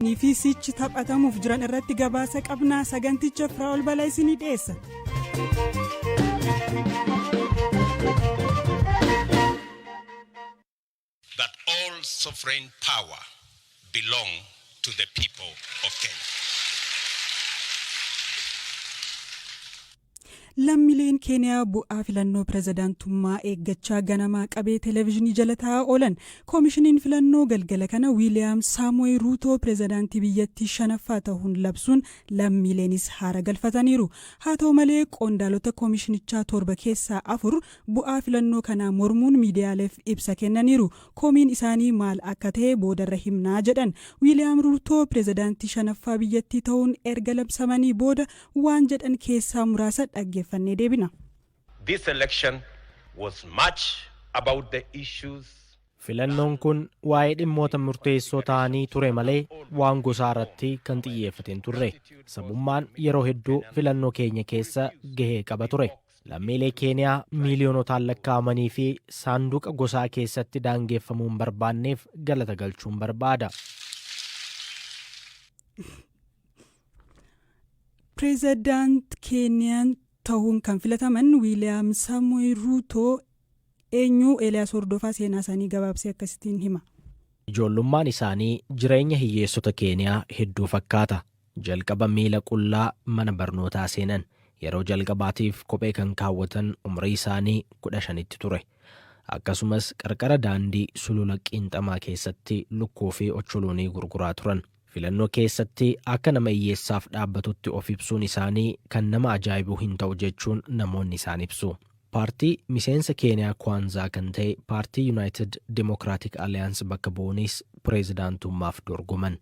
Fi sichi taphatamuuf jiran irratti gabaasa qabnaa. Saganticha Firaa'ol Balaa isinii dhiyeessa. That all sovereign power belong to the people of Kenya. Lammiileen Keeniyaa bu'aa filannoo pirezidaantummaa eeggachaa ganamaa qabee televezyiinii jala taa'aa oolan. Koomishiniin filannoo galgala kana Wiiliyaam Saamoy Ruutoo pirezidaantii biyyattii shanaffaa ta'uun labsuun lammiileenis haara galfataniiru. Haa ta'u malee, qondaalota koomishinichaa torba keessaa afur bu'aa filannoo kanaa mormuun miidiyaaleef ibsa kennaniiru. Komiin isaanii maal akka ta'e boodarra himnaa jedhan. Wiiliyaam Ruutoo pirezidaantii shanaffaa biyyattii ta'uun erga labsamanii booda waan jedhan keessaa muraasa dhaggeeffannee deebina. This election was much about the issues Filannoon kun waa'ee dhimmoota murteessoo ta'anii ture malee waan gosaa irratti kan xiyyeeffate hin turre. Sabummaan yeroo hedduu filannoo keenya keessa gahee qaba ture. Lammiilee Keeniyaa miiliyoonotaan lakkaa'amanii fi saanduqa gosaa keessatti daangeffamuu hin barbaanneef galata galchuun barbaada. Pireezidaant Keeniyaan ta'uun kan filataman Wiiliyaam Saamoy Ruutoo eenyu? Eeliyaas Hordofaa seenaa isaanii gabaabsee akkasittiin hima. Ijoollummaan isaanii jireenya hiyyeessota Keeniyaa hedduu fakkaata. Jalqaba miila qullaa mana barnootaa seenan. Yeroo jalqabaatiif kophee kan kaawwatan umrii isaanii 15tti ture. Akkasumas qarqara daandii sulula qiinxamaa keessatti lukkuu fi ocholoonii gurguraa turan. Filannoo keessatti akka nama hiyyeessaaf dhaabbatutti of ibsuun isaanii kan nama ajaa'ibuu hin ta'u jechuun namoonni isaan ibsu. Paartii miseensa Keeniyaa Kwaanzaa kan ta'e paartii United Democratic Alliance bakka bu'uunis pireezidaantummaaf dorgoman.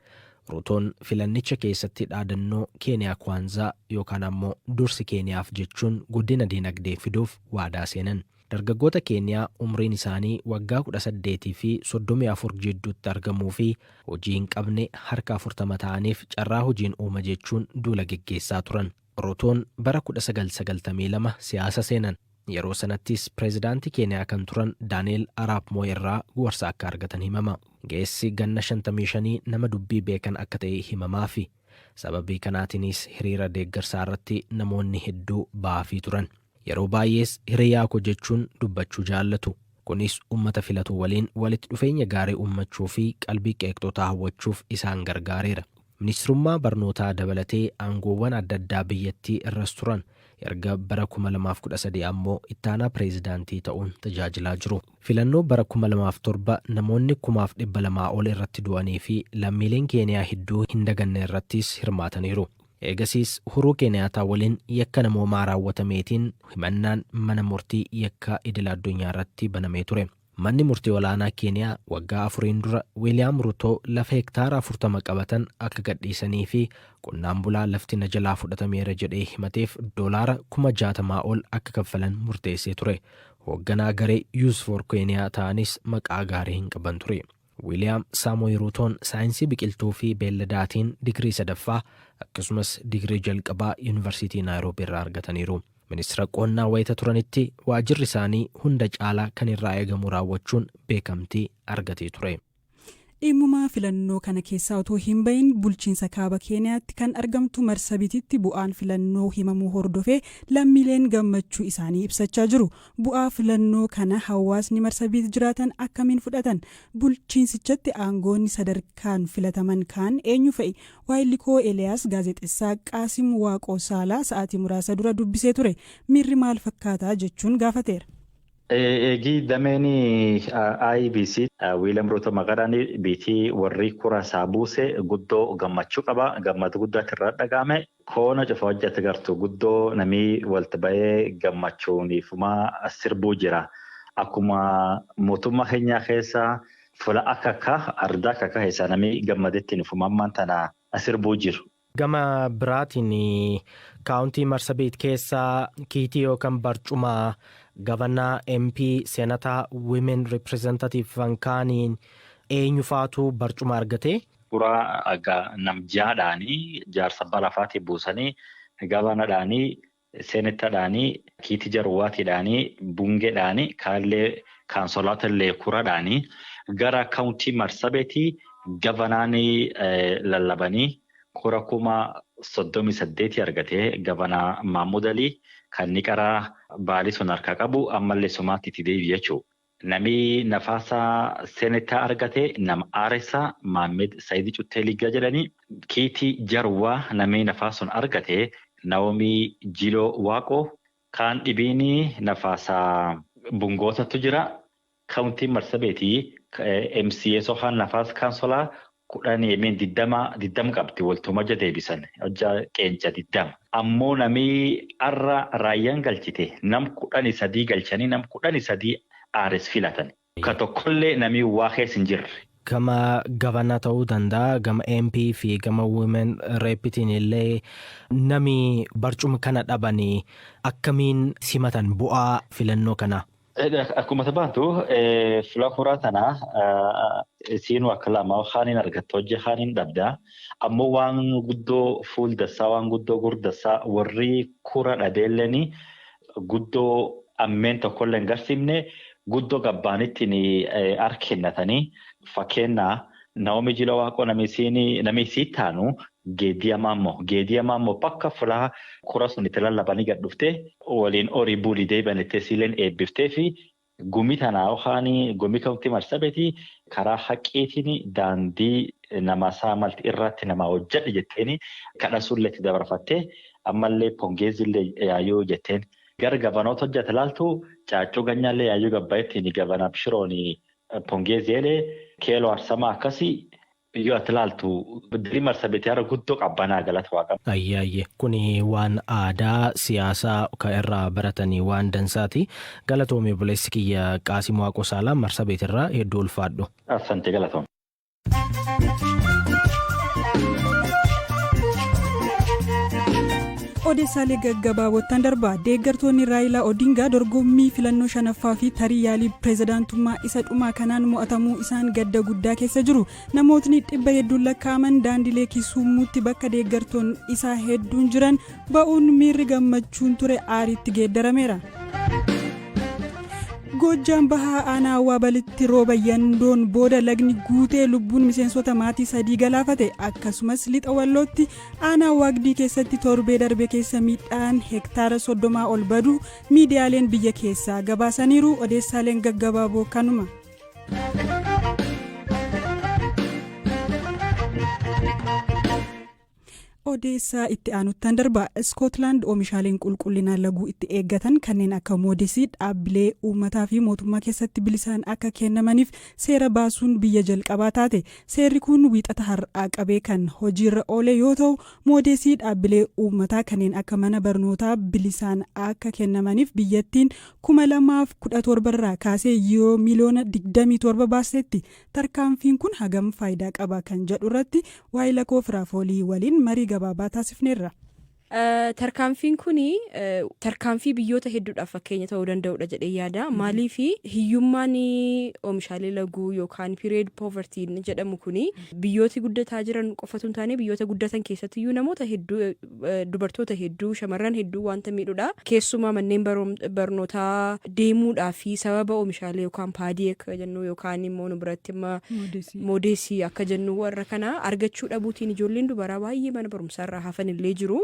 Ruutoon filannicha keessatti dhaadannoo Keeniyaa Kwaanzaa yookaan ammoo dursi Keeniyaaf jechuun guddina dinagdee fiduuf waadaa seenan. Dargaggoota Keeniyaa umriin isaanii waggaa 18 fi 34 jidduutti argamuu fi hojii hin qabne harka 40 ta'aniif carraa hojiin uuma jechuun duula geggeessaa turan. Ruutoon bara 1992 siyaasa seenan. Yeroo sanattis pireezidaantii Keeniyaa kan turan Daani'el Araap Mooy irraa gorsa akka argatan himama. Geessi ganna 55 nama dubbii beekan akka ta'e himamaafi. Sababii kanaatiinis hiriira deeggarsaa irratti namoonni hedduu ba'aafii turan. Yeroo baay'ees hiriyaa koo jechuun dubbachuu jaallatu. Kunis uummata filatu waliin walitti dhufeenya gaarii uummachuu fi qalbii qeeqxotaa hawwachuuf isaan gargaareera. Ministirummaa barnootaa dabalatee aangoowwan adda addaa biyyattii irras turan. Erga bara 2013 ammoo ittaanaa pireezidaantii ta'uun tajaajilaa jiru. Filannoo bara 2007 namoonni 2,200 ol irratti du'anii fi lammiileen Keeniyaa hedduu hin daganne irrattis hirmaataniiru. Eegasiis Uhuruu Keeniyaataa waliin yakka namoomaa raawwatameetiin himannaan mana murtii yakka idil addunyaa irratti banamee ture. Manni murtii olaanaa Keeniyaa waggaa afuriin dura Wiiliyaam Rutoo lafa hektaara 40 qabatan akka gadhiisanii fi qonnaan bulaa lafti na jalaa fudhatameera jedhee himateef doolaara 60,000 ol akka kaffalan murteessee ture. Hoogganaa garee Youth for Keeniyaa ta'anis maqaa gaarii hin qaban ture. Wiiliyaam Saamoy Ruutoon saayinsii biqiltuu fi beelladaatiin digirii sadaffaa akkasumas digirii jalqabaa Yuunivarsiitii Naayiroobii irraa argataniiru. Ministira qonnaa wayita turanitti waajirri isaanii hunda caalaa kan irraa eegamu raawwachuun beekamtii argatee ture. Dhimmuma filannoo kana keessaa otoo hin bahin, bulchiinsa kaaba Keeniyaatti kan argamtu Marsabititti bu'aan filannoo himamuu hordofee lammiileen gammachuu isaanii ibsachaa jiru. Bu'aa filannoo kana hawaasni Marsabit jiraatan akkamiin fudhatan? Bulchiinsichatti aangoonni sadarkaan filataman kaan eenyu fa'i? Waayillikoo Eeliyaas gaazexessaa Qaasim Waaqoo Saalaa sa'aatii muraasa dura dubbisee ture. Miirri maal fakkaataa jechuun gaafateera. Eegii dameen IEBC Wiiliyaam Ruuto maqaadhaan biitii warri kura isaa buuse guddoo gammachuu qaba. Gammachuu guddaatti irraa dhaga'ame. Koona cufa hojjate gartuu guddoo namii walitti bahee gammachuuniifumaa sirbuu jira. Akkuma mootummaa keenyaa keessa fuula akka akka ardaa akka akka keessaa namii gammadetti nufuma ammaan tana sirbuu jiru. Gama biraatiin kaawuntii Marsabiit keessa kiitii yookaan barcuma governor, MP, senator, Women Representative kaaniin eenyu faatu barcuma argate? Kuraa aga namjaadhaanii jaarsa abbaa lafaatii buusanii, governoradhaanii, senatordhaanii, kiitii jarwaatiidhaanii, bungeedhaanii, kaallee councillorootallee kuradhaanii gara kaawuntii Marsabeetii Gavanaan lallabanii kura 38,000 argatee, gavanaa Mahmud Alii kan ni qaraa baalii sun harkaa qabu, ammallee sumaatti itti deebi'e jechuudha. Namni nafaasa seenetaa argate nama Aaresaa Maammed Saayidii Cuttee Liggaa jedhanii. Kiitii Jarwaa namni nafaasa sun argate Naoomii Jiloo Waaqoo. Kaan dhibiin nafaasa bungootatu jira. Kaawuntiin Marsabeetii MCA sohaan nafaas kaansolaa 10 yemeen 20 qabdi, waltuma hojja deebisan hojja qeenca 20. Ammoo namni har'a raayyaan galchite nam 13 galchanii, nam 13 aares filatan. Ka tokkollee namni waa keessa hin jirre. Gama gavanaa ta'uu danda'a, gama MP fi gama women repitiin illee nami barcuma kana dhabanii akkamiin simatan bu'aa filannoo kanaa? Akkuma baantu fila kuraa tana siinuu akka lama haaniin argatta, hojii haaniin dhabda. Ammoo waan guddoo fuuldassaa, waan guddoo gurdassaa, warri kura dhabeelleen guddoo ammeen tokkollee hin garsiifne, guddoo gabbaanittiin harka kennatanii. Fakkeenyaa Naomi Jila Waaqoo namni isii taanu Geediyaa Maammoo bakka fulaa kura sun itti lallabanii gad dhuftee waliin horii bulii deebi'anittee siileen eebbiftee fi gumii tanaa yookaan gumii kaawuntii Marsabeetii karaa haqqiitiin daandii nama saamalti irratti nama hojjedhe jetteeni kadhasullee itti dabarfattee, ammallee pongeezillee yaayyuu jetteen. Gara gavanoota hojjete ilaaltu, Caaccuu Ganyaallee yaayyuu gabbaa'ettiin gavana Bishiroon pongeeziilee keeloo arsamaa akkasii yoo ati ilaaltu, dirii Marsabeetii har'a guddoo qabbanaa, galata Waaqa. Ayyee, kuni waan aadaa siyaasaa kan irraa baratanii waan dansaati. Galatoomii, obboleessi kiyya Qaasim Waaqoo Saalaa Marsabeet irraa, hedduu ulfaadhu. Asante, galatoom. Odeessaalee gaggabaabottan darbaa. Deeggartoonni Raayilaa Odingaa dorgommii filannoo shanaffaa fi tarii yaalii pireezidaantummaa isa dhumaa kanaan mo'atamuu isaan gadda guddaa keessa jiru. Namootni dhibba hedduun lakkaa'aman daandilee Kisuumuutti bakka deeggartoonni isaa hedduun jiran ba'uun miirri gammachuun ture aariitti geeddarameera. Goojjaan Bahaa aanaa Awwaabalitti rooba yandoon booda lagni guutee lubbuun miseensota maatii sadii galaafate. Akkasumas Lixa Wallootti aanaa Waagdii keessatti torbee darbe keessa miidhaan hektaara 30 ol badu miidiyaaleen biyya keessaa gabaasaniiru. Odeessaaleen gaggabaaboo kanuma. Odeessaa itti aanuttan darba. Iskootlaand oomishaaleen qulqullina laguu itti eeggatan kanneen akka moodesii dhaabbilee uummataa fi mootummaa keessatti bilisaan akka kennamaniif seera baasuun biyya jalqabaa taate. Seerri kun Wiixata har'aa qabee kan hojiirra oole yoo ta'u, moodesii dhaabbilee uummataa kanneen akka mana barnootaa bilisaan akka kennamaniif biyyattiin 2017 irraa kaasee yuuroo miiliyoona 27 baasetti. Tarkaanfiin kun hagam faayidaa qaba kan jedhu irratti waayila koo Firaafoolii waliin marii gabaabaa taasifneerra. Tarkaanfiin kun tarkaanfii biyyoota hedduudhaaf fakkeenya ta'uu danda'udha jedhee yaada. Maaliif, hiyyummaan oomishaalee laguu yookaan period poverty jedhamu kuni biyyooti guddataa jiran qofatu hin taane, biyyoota guddatan keessatti iyyuu namoota hedduu, dubartoota hedduu, shamarran hedduu wanta miidhudha. Keessumaa manneen barnootaa deemuudhaa fi sababa oomishaalee yookaan paadii akka jennu yookaan immoo nu biratti amma moodeesii akka jennu warra kana argachuu dhabuutiin ijoolleen dubaraa baay'ee mana barumsaa irraa hafan illee jiru.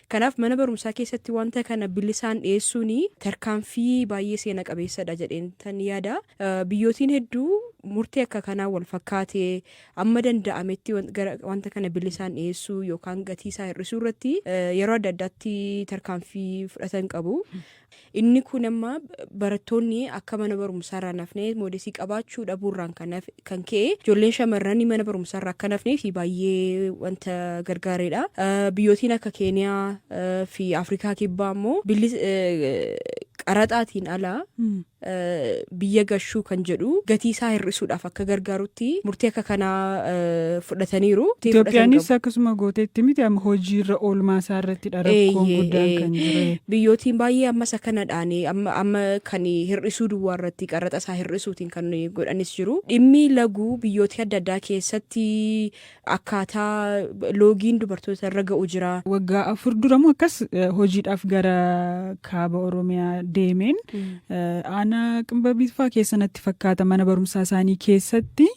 Kanaaf mana barumsaa keessatti wanta kana bilisaan dhiyeessuun tarkaanfii baay'ee seena qabeessadha jedheen tan yaada. Biyyootiin hedduu murtee akka kanaa wal fakkaatee amma danda'ametti wanta kana bilisaan dhiyeessuu yookaan gatii isaa hir'isuu irratti yeroo adda addaatti tarkaanfii fudhatan qabu. Inni kun amma barattoonni akka mana barumsaa irraa nafnee, moodesii qabaachuu dhabuurraan kan ka'e ijoolleen shamarranii mana barumsaa irraa akka nafnee fi baay'ee wanta gargaaredha. Biyyootiin akka Keeniyaa fi Afrikaa Kibbaa immoo qaraxaatiin ala biyya gashuu kan jedhu gatii isaa hir'isuudhaaf akka gargaarutti murtee akka kanaa fudhataniiru. Itoophiyaanis akkasuma gooteetti miti? Amma hojiirra oolmaa isaa irratti rakkoon guddaan kan jiru. Biyyootiin baay'ee ammas akkanadhaan amma kan hir'isuu duwwaa irratti, qaraxa isaa hir'isuutiin kan godhanis jiru. Dhimmi laguu biyyoota adda addaa keessatti akkaataa loogiin dubartoota irra ga'u jira. Waggaa 4 duramoo akkas hojiidhaaf gara kaaba Oromiyaa deemeen aanaa Aanaa Qimbabiifaa keessa natti fakkaata, mana barumsaa isaanii keessatti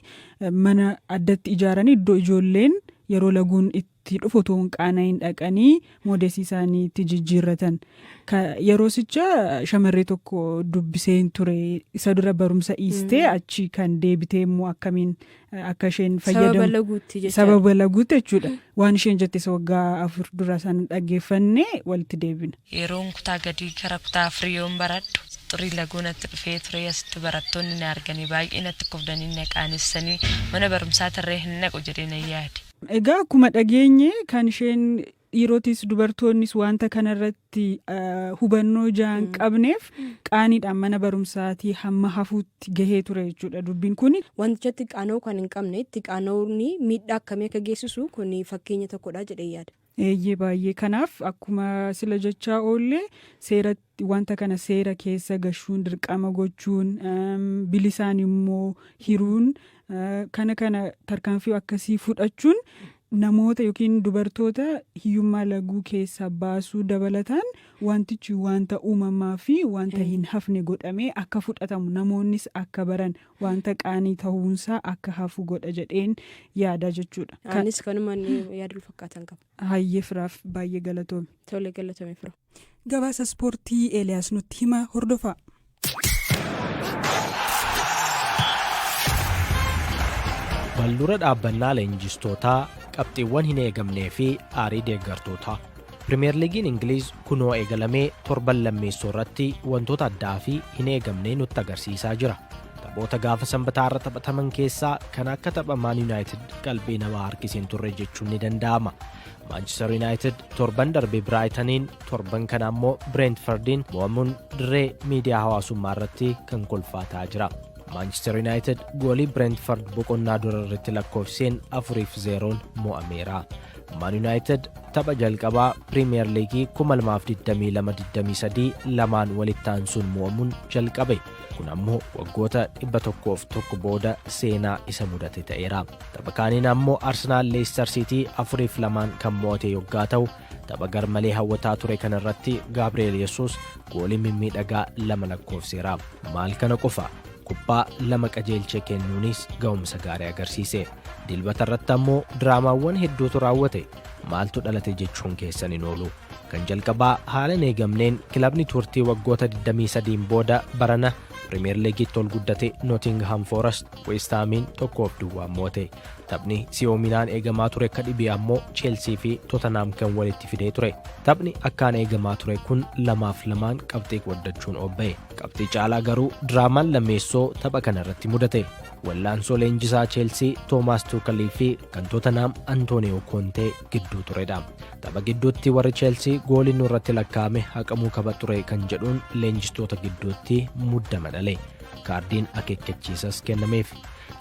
mana addatti ijaaranii iddoo ijoolleen yeroo laguun itti dhufu otoo hin qaana'iin dhaqanii moodesii isaanii itti jijjiirratan. Yeroo sicha shamarree tokko dubbiseen ture, isa dura barumsa dhiistee achi kan deebitee immoo akkamiin akka isheen Sababa fayyadamu. Laguutti jechaadha. Sababa laguutti jechuudha. Waan isheen jette isa waggaa 4 dura sana dhaggeeffannee walitti deebina. Yeroon kutaa gadii gara kutaa afurii yoon baradhu xurii laguu natti dhufee ture. Asitti barattoonni na arganii baay'ee natti kofdanii na qaanessanii mana barumsaa tarree hin naqu jedhee na yaade. Egaa akkuma dhageenye kan isheen dhiirotis dubartoonnis wanta kanarratti hubannoo jaan qabneef qaaniidhaan mana barumsaatii hamma hafuutti gahee ture jechuudha dubbiin kun. Wantichatti qaana'uu kan hin qabne, itti qaana'uun miidhaa akkamii akka geessisu kun fakkeenya tokkodha jedhee yaada. Eeyyee, baay'ee. Kanaaf akkuma sila jechaa oollee seeratti wanta kana seera keessa gashuun, dirqama gochuun, bilisaan immoo hiruun, kana tarkaanfii akkasii fudhachuun namoota yookiin dubartoota hiyyummaa laguu keessaa baasuu dabalataan wantichi wanta uumamaa fi wanta hin hafne godhamee akka fudhatamu, namoonnis akka baran, wanta qaanii ta'uunsaa akka hafu godha jedheen yaada jechuudha. Anis kanumaan yaada fakkaatan qaba. Hayyee firaaf, baay'ee galatoomi. Tole, galatoomi fira. Gabaasa ispoortii Eeliyaas nutti hima hordofaa. Waldura dhaabbannaa leenjistootaa, qabxiiwwan hin eegamnee fi aarii deeggartootaa. Pirimeer Liigiin Ingiliiz kunoo eegalamee torban lammeessoo irratti wantoota addaa fi hin eegamne nutti agarsiisaa jira. Taphoota gaafa sanbataa irra taphataman keessaa kan akka tapha Maan Yuunaayitid qalbii namaa harkiseen turre jechuun ni danda'ama. Maanchister Yuunaayitid torban darbe Biraayitaniin, torban kana ammoo Bireentfardiin mo'amuun dirree miidiyaa hawaasummaa irratti kan kolfaataa jira. Maanchister Yuunaayitid goolii Bireentfard boqonnaa dura irratti lakkoofseen 4-0n mo'ameera. Maan Yuunaayitid tapha jalqabaa Piriimiyer Liigii 2022-23 lamaan walitti aansuun mo'amuun jalqabe. Kun ammoo waggoota 101 booda seenaa isa mudate ta'eera. Tapha kaaniin ammoo Arsenaal Leicester City 4-2n kan mo'ate yoggaa ta'u, tapha garmalee hawwataa ture kanarratti Gaabri'eel Yesuus goolii mimmiidhagaa lama lakkoofseera. Maal kana qofa, kubbaa lama qajeelchee kennuunis ga'umsa gaarii agarsiise. Dilbata irratti ammoo diraamaawwan hedduutu raawwate. Maaltu dhalate jechuun keessan hin oolu. Kan jalqabaa haala hin eegamneen kilabni turtii waggoota 23 booda barana Pirimeer Liigiitti ol guddate Nottingham Forest West Hamiin 1-0n moo'ate. Taphni si'oominaan eegamaa ture akka dhibii ammoo Cheelsii fi Tottenham kan walitti fidee ture. Taphni akkaan eegamaa ture kun 2-2n qabxii qooddachuun obba'e. Qabxii caalaa garuu diraamaan lammeessoo tapha kana irratti mudate. Wallaansoo leenjisaa Cheelsii Toomaas Tuukalii fi kan Tottenham Antooniyoo Kontee gidduu turedha. Tapha gidduutti warri Cheelsii gooliin nurratti lakkaa'ame haqamuu qaba ture kan jedhuun leenjistoota gidduutti muddama dhale. Kaardiin akeekkachiisas kennameef.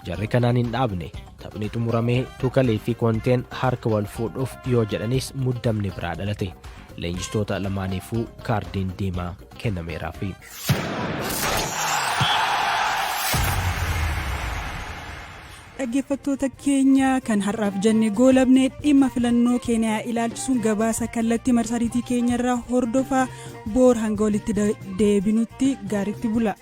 Jarri kanaan hin dhaabne. Taphni xumuramee Tuukalii fi Konteen harka wal fuudhuuf yoo jedhanis muddamni biraa dhalate. Leenjistoota lamaaniifuu kaardiin diimaa kennameeraafi. Dhaggeeffattoota keenya, kan har'aaf jenne goolabne. Dhimma filannoo Keeniyaa ilaalchisuun gabaasa kallattii marsariitii keenyarraa hordofaa. Boor hanga walitti deebinutti gaaritti bula.